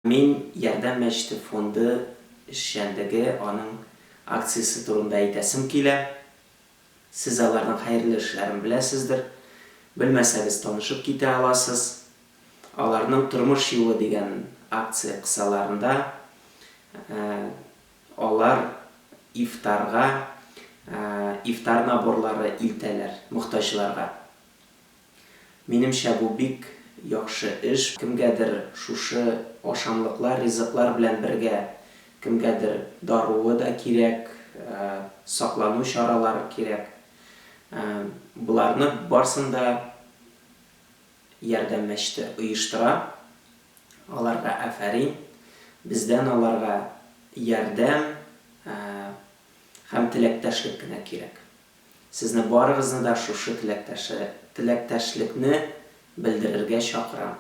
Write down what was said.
Мин Ярдәм мәчете фонды эшчәнлеге, аның акциясе турында әйтәсем килә. Сез аларның хәерле эшләрен беләсездер. Белмәсәгез, танышып китә аласыз. Аларның Тормыш юлы дигән акция кысаларында алар ифтарга ифтар наборлары илтәләр мохтаҗларга. Минемчә, бу бик яхшы эш. Кемгәдер шушы ашамлыклар, ризыклар белән бергә кемгәдер даруы да кирәк, саклану чаралары кирәк. Боларны барсын да Ярдәм мәчете оештыра. Аларга афәрин. Бездән аларга ярдәм һәм теләктәшлек кенә кирәк. Сезне барыгызны да шушы теләктәшлекне белдерергә чакырам.